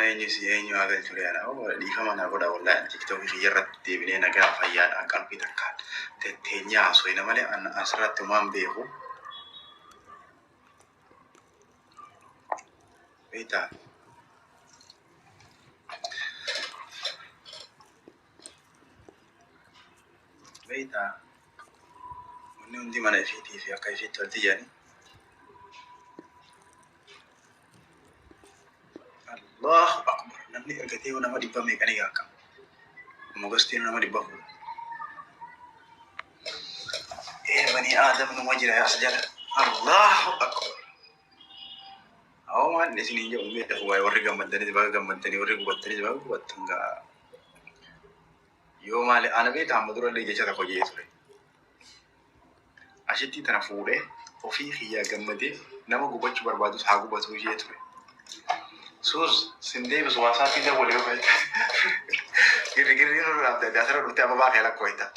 eenyu si eenyu haa galchu reana. Oh, dhiifama naa godha wallahi TikTok kiyya irratti deebinee nagaa fayyaadhaan qalbii takkaan tetteenyaa haasofna malee an asirratti homaan beeku. Beektaa? Beektaa? Wanni hundi mana ifiitii fi akka ifiitti walitti jedhanii. Allahu akbar. Namni ergatee yoo nama dhibba meeqa ni gaakka. Mogastiin nama dhibba fuudha. Ee banii Aadam numa jira as jala. Allahu akbar. Awwa maal isiniin jedhu hin beeku waa'ee warri gammaddanis baga gammaddanii warri gubattanis baga gubattan gaa. Yoo maali ana beektaa amma durallee jecha tokko jee ture. Ashittii tana fuudhee ofii kiyyaa gammadee nama gubachuu barbaadus haa gubatuu jee ture. Suus sin deebisu waasaappii dawwale yoo feete. Girrigirrii nurra dhaabde adda asirra dhuftee amma baakee lakkooyta.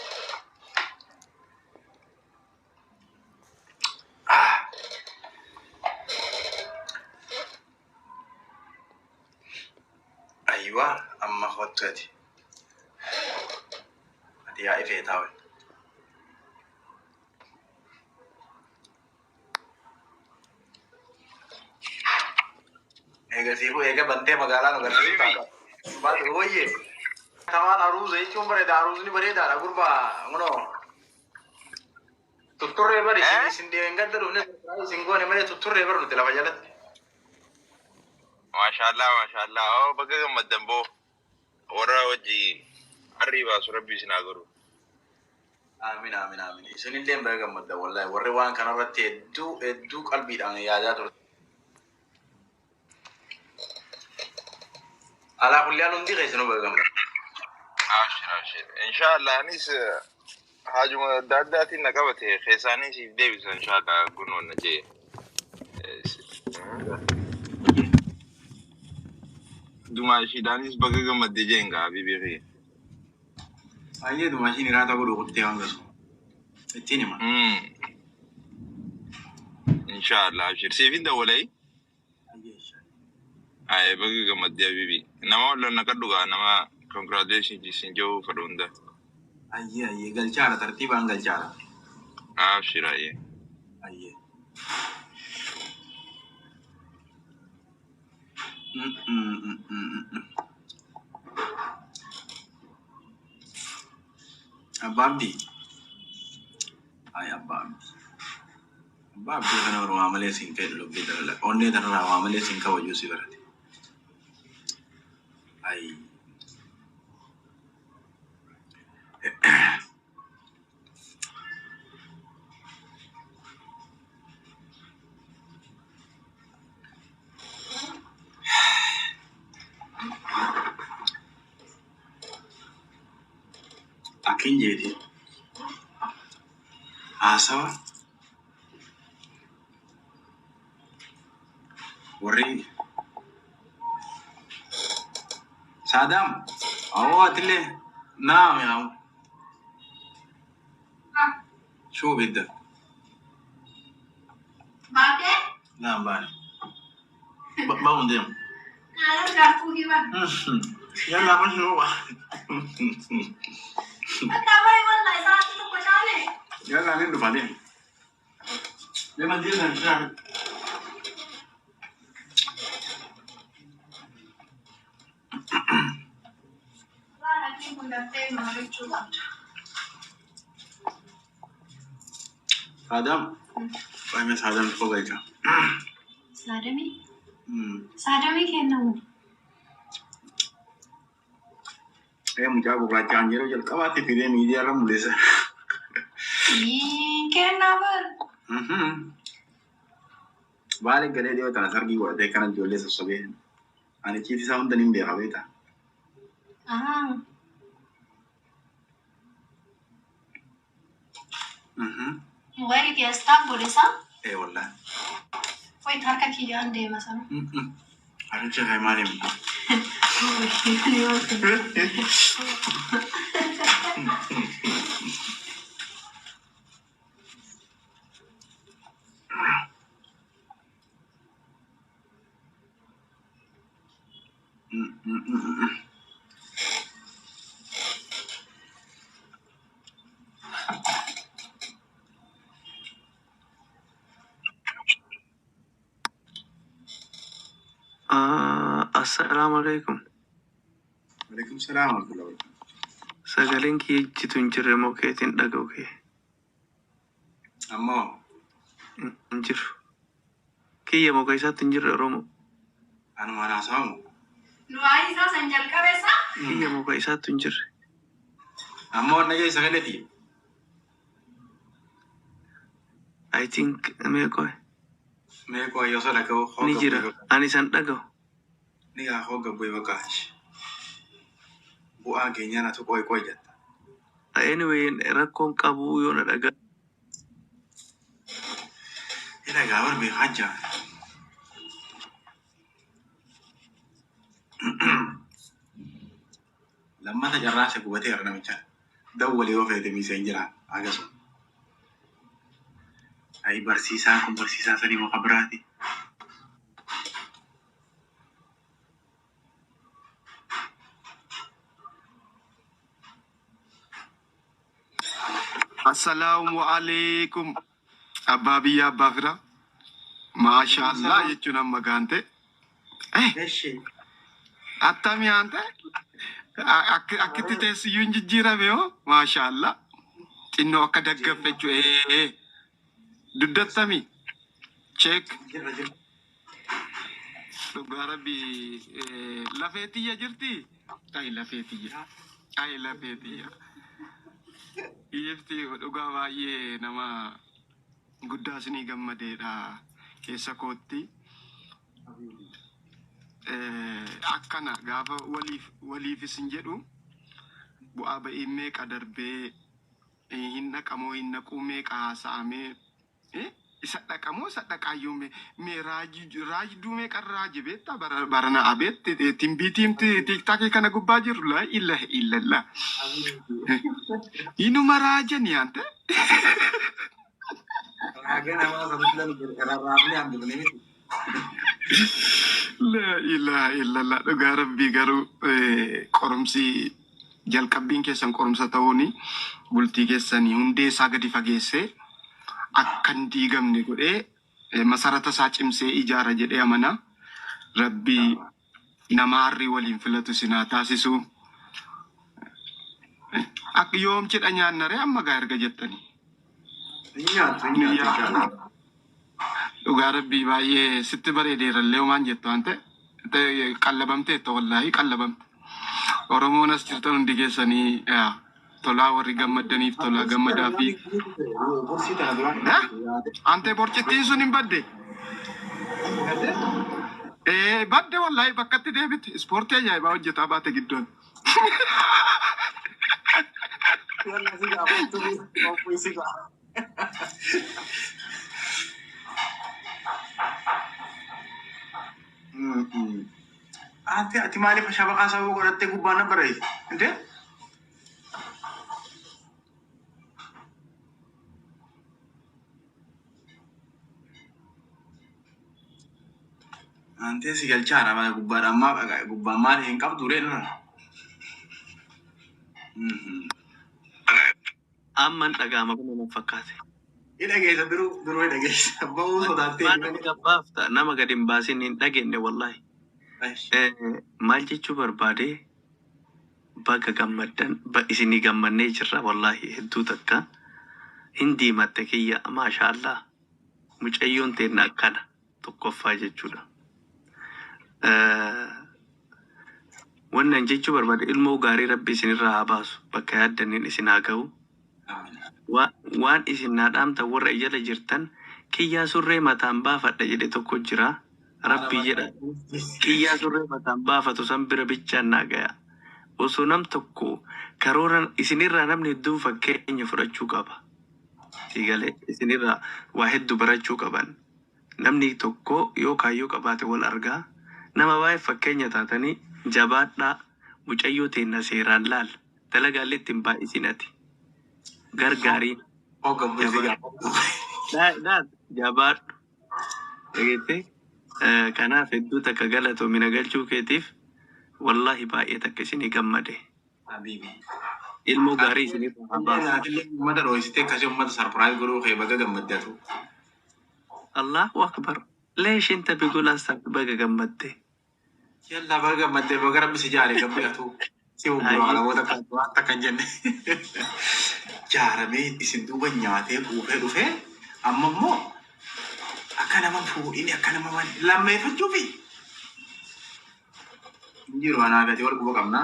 Aywa amma kottu ati. Ati yaa ifee taa'u. Eega siifuu eega bantee magaalaa nu garsiisuu Habibi. taata. Baatu wayye. Tamaan aruuza jechuun bareeda aruuzni bareedaadha gurbaa kunoo. Tutturree bari isin Eh? isin deemeen gadda dhufne isin goone malee tutturree bar nuti lafa jalatti. Maashaallah maashaallah. Oh baga gammaddan boo. Warra wajji harrii baasu rabbi isin haa godhu. Aamin aamin aamin. Isinillee baga gammaddan wallahi warri waan kanarratti hedduu hedduu qalbiidhaan yaadaa turte. Alaa kulliyaan hundi keessanuu baga gammaddan. Abshir abshir. Inshaallah anis haajuma adda addaatiin na qabate keessaanii siif deebisa inshaallah gunoon na jee. Dumaa ishiidhaanis baga gammadde jeen gaa habiibii kiyya. Baay'ee dumaa ishiin hiraata godhu kuttee hanga sun. Ittiin hima. Inshaallah abshir. Siif hin dawwalai. Baay'ee inshallah. Aye baga gammadde habiibi. Nama walloon naqadhu gaa nama congratulations isin jedhu fedhu hunda. Ayyee ayyee galchaadha tartiibaan galchaadha. Abshir ayyee. Ayyee. Mm, mm, mm, mm, mm. Abbaa Abdii. Ay Abbaa Abdii. Abbaa Abdii kana bara waa malee siin fedhu lubbee tanarra onnee tanarraa waa malee siin kabajuu si barate. Ay. Akkin jeeti haasawa warri Saadaam awoo atillee naam yaa shuu bidda Baatee? naam baane ba'uun deemu. Gartuu himan. Yallaa kun shuu Bakka baay'ee wallahi sa'aatii tokko caale. yallaa ni dhufa deemu. Deema deema deema. Waan akkin kun daftee marichuu qabda. Saadaam qaame Saadaam tokko galcha. Saadamii? Saadamii kennamu. Ee mucaa gurraachaan yeroo jalqabaatti fidee miidiyaa irra mul'isa. Kennaa bar. Baale galee dhiyoo tana sargii godhatee kana ijoollee sossobee ani ciiti isaa hunda nin beeka beektaa. Mobaayilii kiyya staaf godhe isaa. Ee wallahi. Wait harka kiyyaan deema sana. Aricha kai maali miti. Assalaamu alaikum. Waalaikum salaam wa rahmatullahi wa barakatuh. Sagaleen kiyya ejjitu hin jirre moo keetiin dhaga'u kee? Ammoo Hin jiru. Kiyya moo keessaatti hin jirre Oromoo? Anumaan haasawamu. Du'aa isaa san jalqabeessa. Kiyya moo keessaatti hin jirre? Ammoo dhagee sagalee tiyya. I think mee qoy. Mee qoy osoo dhaga'u hoo Ni jira. gabbu'e bakka. Ani san dhaga'u. Ni gaa hoo gabbu'e bakka. Bu'aa keenyaa natu qoy qoy jetta. Anyway, rakkoon qabu yoo na dhaga. Ni dhagaa bar beekaa jira. Lammata carraase gubateera namicha. Dawwali yoo feete miiseen jiraan akkasuma. Ayi barsiisaan kun barsiisaa sanii moo kan biraati? Assalaamu alaikum. Abbaa biyya abbaa fira. Maasha Waalaikum Allah salaam. jechuun amma gaante. Eshi. Attami aante? Akkitti teessiyyuu hin jijjiirame hoo? Maasha Allah. Xinnoo akka daggaffe jechuudha. Duddattami. Check. Jirra jirra. Dhugaa rabbi lafee tiyya jirti? Ay lafee tiyya. Ay lafee tiyya. Ifti dhugaa baay'ee nama guddaa isinii gammadeedha keessa kootti. Akkana gaafa waliif waliif isin jedhu bu'aa ba'iin meeqa darbee hin dhaqamoo hin dhaquu meeqa haasa'amee isa dhaqamoo isa dhaqaayyuu mee raajduu meeqa raaje beektaa bara barana abeet timbiitiin tiiktaakii kana gubbaa jiru laa ilaha illallah inuma raajani ante. Raaga namaa sanatti rarraafnee hambifne miti. Laa ilaha illallah dhugaa rabbii garuu qorumsi jalqabbiin keessan qorumsa ta'uuni bultii keessanii hundee isaa gadi fageessee akka hin diigamne godhee masarata isaa cimsee ijaara jedhee amana. Rabbii nama harrii waliin filatu isin haa taasisu. Akka yoom cidha nyaannaree amma gaa erga jettanii. Hin nyaattu hin nyaattu inshallah. Dhugaa rabbii baay'ee sitti bareedeerallee homaan jettu waan ta'e qallabamteetta wallaahi qallabamte. Oromoon as jirtan hundi keessanii yaa, tolaa warri gammaddaniif tolaa gammadaa fi Borsii tana duraan Eh? Ante borcittiin sun hin badde. Ee badde wallaahi bakkatti deebite ispoortii ajaa'ibaa hojjetaa baate gidduun. Yalla si gaafachuu qophii si ga'a. Ati ati maaliif shabaqaa sababa godhattee gubbaa na barreessi? Intee? Antee si galchaara mana gubbaadha ammaa gubbaan maali hin qabdu ree nuna. Amman dhaga'ama kun nama fakkaate. Ni dhageessa duruu duruu ni dhageessa. Ba'uu sodaattee Maa nama gabbaafta nama gadi hin baasin hin dhageenye wallahi. Maal jechuu barbaade baga gammaddan isinii gammannee jirra wallahi hedduu takka hin diimatte kiyya maasha Allah mucayyoon teenna akkana tokkoffaa jechuudha. Wanni an jechuu barbaade ilmoo gaarii rabbi isinirraa haa baasu bakka yaaddaniin isin haa ga'u. Waan isin naa dhaamtan warra ijala jirtan kiyyaa surree mataan baafadha jedhe tokko jira. Rabbii jedha kiyyaa surree mataan baafatu san bira bichaan naa gaya. Osoo nam tokko karoora isinirraa namni hedduun fakkeenya fudhachuu qaba. Sii galee isinirraa waa hedduu barachuu qaban. Namni tokko yoo kaayyoo qabaate wal argaa. Nama baay'ee fakkeenya taatanii jabaadhaa mucayyoo teenna seeraan laal. Dalagaallee itti hin baay'isin ati. Gargaariin. Jabaadhu. Jabaadhu. Dhageettee? Kanaaf hedduu takka galatoomi na galchuu keetiif wallahi baay'ee takka isinii gammade. Habibi. Ilmoo gaarii isiniif haa baasu. Naatillee uummata dhooysitee akkasii uummata surprise godhuu kee baga gammaddatu. Allahu akbar. Leesh inta bigul asab baga gammadde. Yalla baga gammaddee baga rabbi si jaare gabbi atu. Si bubbura alamoota kan waan takka hin jenne. Jaaramee isin duuba nyaatee quufee dhufee amma immoo akka nama fuudhini akka nama lammeeffachuufi. Hin jiru anaa gati wal quba qabna.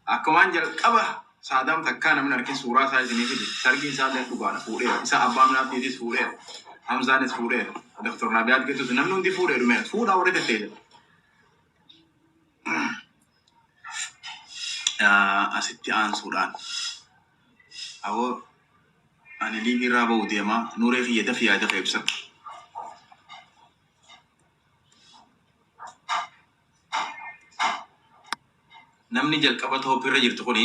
Akkumaan jalqaba Saadaam takkaa namni harkin suuraa isaa isinii fide. Sargiin isaa illee dhugaadha fuudheera. Isa abbaa Naabdiitis fuudheera. Hamzaanis fuudheera. Doktor Nabiyaat Geetus namni hundi fuudhee dhumeera. Fuudhaa warri tetteedha. Asitti aansuudhaan. Awoo ani liivii irraa ba'u deemaa Nuuree kiyya dafi yaada kee ibsadhu. Namni jalqaba toopii irra jirtu kuni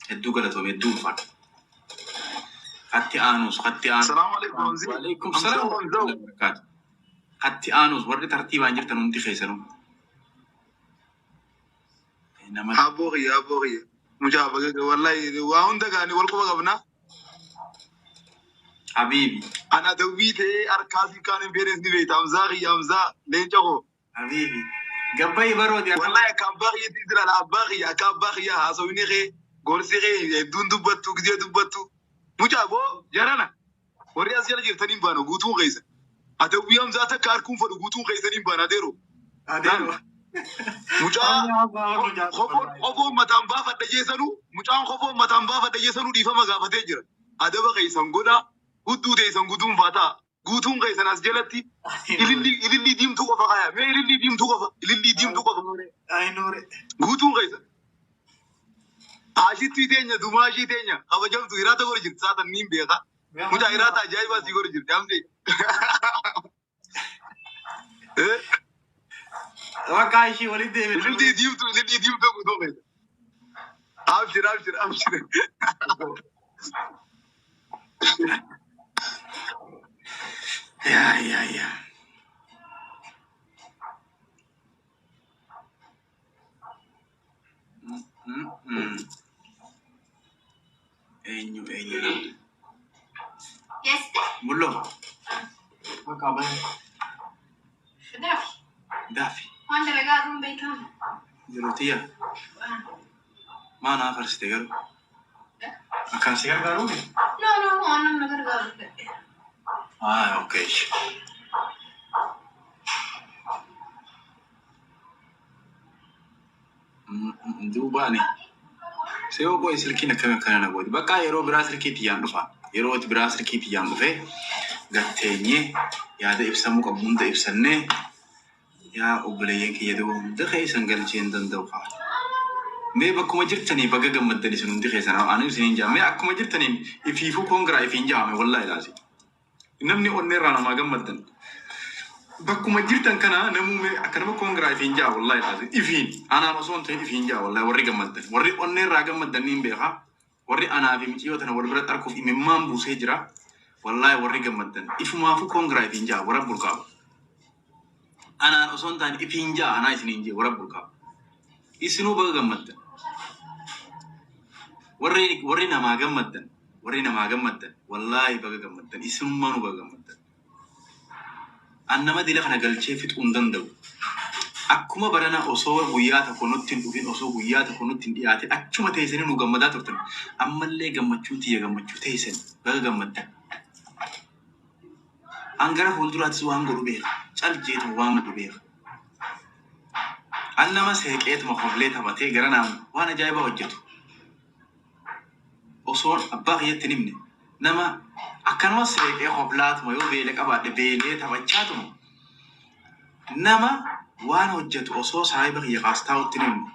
hedduu galatoomi hedduu ulfaadha. Hatti aanuus hatti aanuus. Salaamu alaikum Hamzi. Waalaikum Hamza salaam wa Hamza. rahmatullahi wa barakaatuh. Hatti aanuus warri tartiibaan jirtan hundi keessanuu. Nama Abboo kiyya abboo kiyya. Mucaa baga wallahi waa hunda gaanii wal quba qabna. Habiibi. Ana dawwii ta'ee harkaa fi kaan hin feenes ni beekta. Hamzaa kiyya Hamzaa leenca koo. Habiibi. Gabbayi barooti akkam. Wallahi akka abbaa kiyyatti jira abbaa kiyya akka abbaa kiyya haasawni kee gorsi kee hedduun dubbattu gizee dubbattu. Mucaa boo jarana warri as jala jirtanii hin baanu guutuun keessa. Adawwii Hamzaa takka harkuun fadhu guutuun keessanii hin baanu adeero. Adeero. Mucaa kofoon mataan baafadha jeesanu mucaan kofoon mataan baafadha jeesanu dhiifama gaafatee jira. Adaba keessan godhaa hudduu teessan guduunfaa ta'a. Guutuun keessan as jalatti ilillii ilillii diimtuu qofa kaaya. Mee ilillii diimtuu qofa ilillii diimtuu qofa guutuun keessan. Ashittii teenya dumaashii teenya kabajamtu hiraata godhi jirti saatan niin beeka. Mucaa hiraata ajaa'ibaa sii godhi jirti hamzee. Bakka ishii walitti deebine. Ilillii diimtuu ilillii diimtuu guutuun keessan. Abshir abshir abshir. Yaa yaa yaa. Eenyu eenyu. Geessite? Mulloo. Bakka bahe. Daafi. Daafi. Waan dalagaa aduun beekamu. Yeroo tiyya. Maa naa farsite garuu? Akkaan si gargaaruu? No, no, no, waan namni gargaaru fedhe. Ah, okay. Duubaani. Seewoo qo'e silkiin akkami akkana na gooti. Bakka yeroo biraa silkii tiyyaan dhufa. Yeroo biraa silkii tiyyaan dhufee gatteenyee yaada ibsamuu qabu hunda ibsannee yaa obboleeyyan kiyya duuba hunda keessan galchee hin danda'u fa'a. Mee bakkuma jirtanii baga gammaddan isin hundi keessan ani isiniin jaa. Mee akkuma jirtaniin ifiifuu koongiraa ifiin jaame wallahi laasi. Namni onnee irraa namaa gammaddan. Bakkuma jirtan kana namuu mee akka nama koongiraa ifiin jaa wallahi laasi. Ifiin anaan osoo hin ta'in ifiin jaa wallahi warri gammaddan. Warri onnee irraa gammaddan ni beekaa. Warri anaa fi miciyyoo tana wal bira xarkuuf imimmaan buusee jira. Wallahi warri gammaddan ifumaafuu koongiraa ifiin jaa warra burqaaba. Anaan osoo hin taane ifiin jaa anaa isiniin jee warra burqaaba. Isinuu baga gammaddan. Warri namaa gammaddan warri namaa gammaddan wallaahi baga gammaddan isinummaanuu baga gammaddan. An nama dila kana galchee fixuu hin danda'u. Akkuma barana osoo guyyaa tokko nutti hin dhufin osoo guyyaa tokko nutti hin dhiyaatin achuma teessanii nu gammadaa turtan. Ammallee gammachuun tiyya gammachuu teessan baga gammaddan. An gara fuulduraattis waan godhu beeka. Cal jeetuma waan godhu beeka. An nama seeqeetuma koflee taphatee gara naan waan ajaa'ibaa hojjetu. Osoo abbaa kiyyatti hin himne nama akkanuma seeqee koflaatuma yoo beela qabaadhe beelee taphachaatuma nama waan hojjetu osoo saahiba kiyya kaastaa'utti hin himne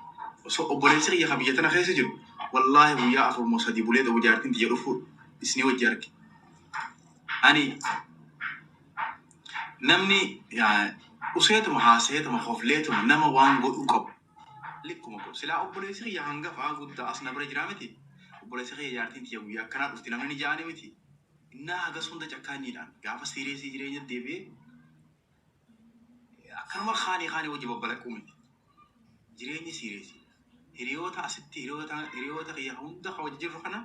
osoo obboleessi kiyya ka biyya tana keessa jiru wallaahi guyyaa 4 moo 3 bulee ta'u jaartiin tiyya dhufu isinii wajji arge. Ani namni useetuma haasayeetuma kofleetuma nama waan godhuu qabu likkuma godhu. Silaa obboleessi kiyya hangafaa guddaa as na bira jiraa miti. Obboleessi kiyya jaartiin tiyya guyyaa akkanaa dhufti namni ni ja'ani miti. Innaa hagas hunda cakkaanyiidhaan gaafa siireesii jireenya deebi'ee akkanuma kaanii kaanii wajji babbalaquu miti. Jireenyi siireesii. Hiriyoota asitti hiriyoota kiyya hunda ka wajji jirru kana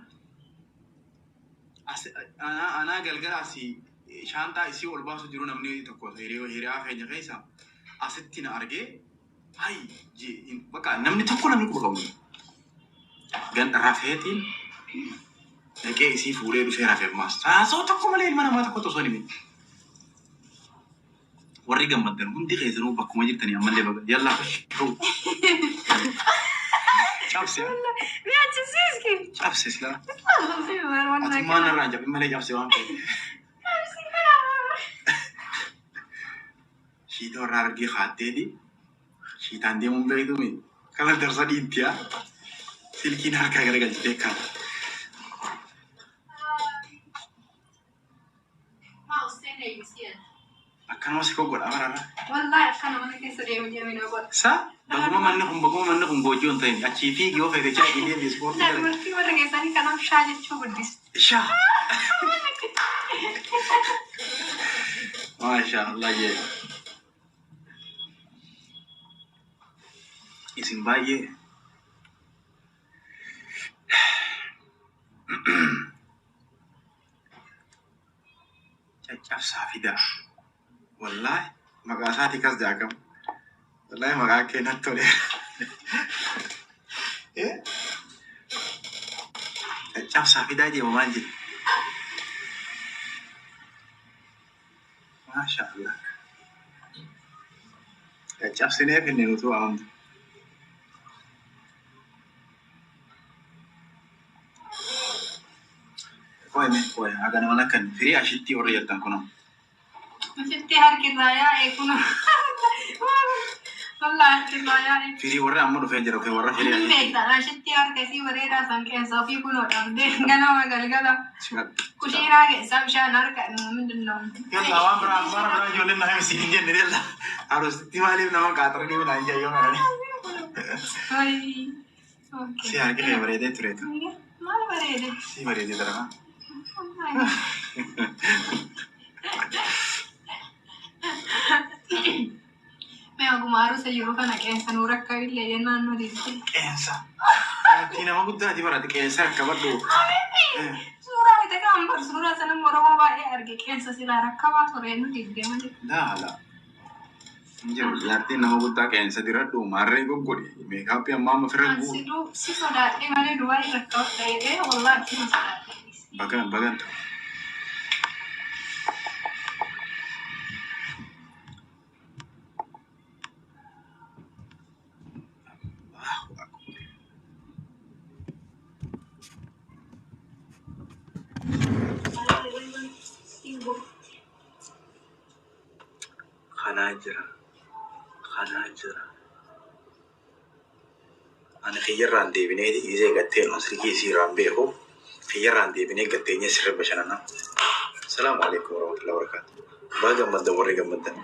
anaa galgala asii shaantaa isii ol baasu jiru namni tokko hiriyaa keenya keessa asitti na argee Hay bakka namni tokko namni quba qabu. Gan rafeetiin dhaqee isii fuudhee dhufee rafee ammaas. Haasoo tokko malee ilma namaa tokko osoo hin himin. Warri gammaddan hundi keessanuu bakkuma jirtanii ammallee baga. Yallaa fashuu. Cabse. Mi'achisiiski. Cabse silaa. Atummaan narraa hin cabin malee cabse waan ta'eef. Shiita warra argee kaatteeti. Shiitaan deemuun beektuumi. Kana darsa dhiittiyaa. Silkiin harkaa garagalchitee kaata. Akkanuma si godha bararra. Wallahi akkana mana keessa deemu deemina godha. Sa baguma manni kun goojjoo hin ta'in achii fiigi yoo feete jala deemi ispoortii dalaga. Dubartii warra keessanii kanaaf shaa jechuu guddisu. Shaa. Maasha Allah jee. Isin baay'ee caccabsaa fidaa. Wallaahi maqaa isaatii kas jaakam. Wallaahi maqaa kee natti toleera. Eh? Caccabsaa fidaa jeema maal jedhu? Maasha Allah. Caccabsinee finne nutu waa hunda. Qo'e qo'e haga nama akkan firii ashitti warri jettan kunoo. Ashitti harki irraa yaa'e kun. Wallahi harki irraa yaa'e. Firii warra amma dhufee jiru fi warra firii Hin ashitti. beekta ashitti harka isii bareedaa san keessa ofii kunoo dhabdee ganama galgala. Kushiinaa keessaa bishaan harka ምንድን ነው? Yalla waan biraa waan biraa ijoolleen nama himsi hin jenne yalla. Aroositti maaliif nama qaaxaranii midhaan jayyoo maranii. Si harki kee bareedee tureetu. Maal bareede? Si bareedee darama. Mee oguma aruusa jiru kana qeensa nuu rakka illee jennaan nu didde. Qeensa. Ati nama guddaati barate qeensa akka badhu. Suuraa ita kan bar suuraa sana Oromoo baay'ee arge qeensa silaa rakkabaa ture nu didde malee. Laala. Hin jiru jaartiin nama guddaa qeensa diradhu maarree goggodhi. Meekaappii ammaa amma firra An guuru. si du si sodaadhe malee dubaay rakka ta'ee wallahi si sodaadhe. Bagan bagan ta'u. Allahu akbar. Kanaa jira. Kanaa jira. Ani kiyyarraan deebinee isee gatteen silkii isiirraan beeku. Kiyyarraan deebinee gatteenya sirra bashannanaa. Salaamu alaikum warahmatullahi wabarakatuh. Baga gammaddan warri gammaddan.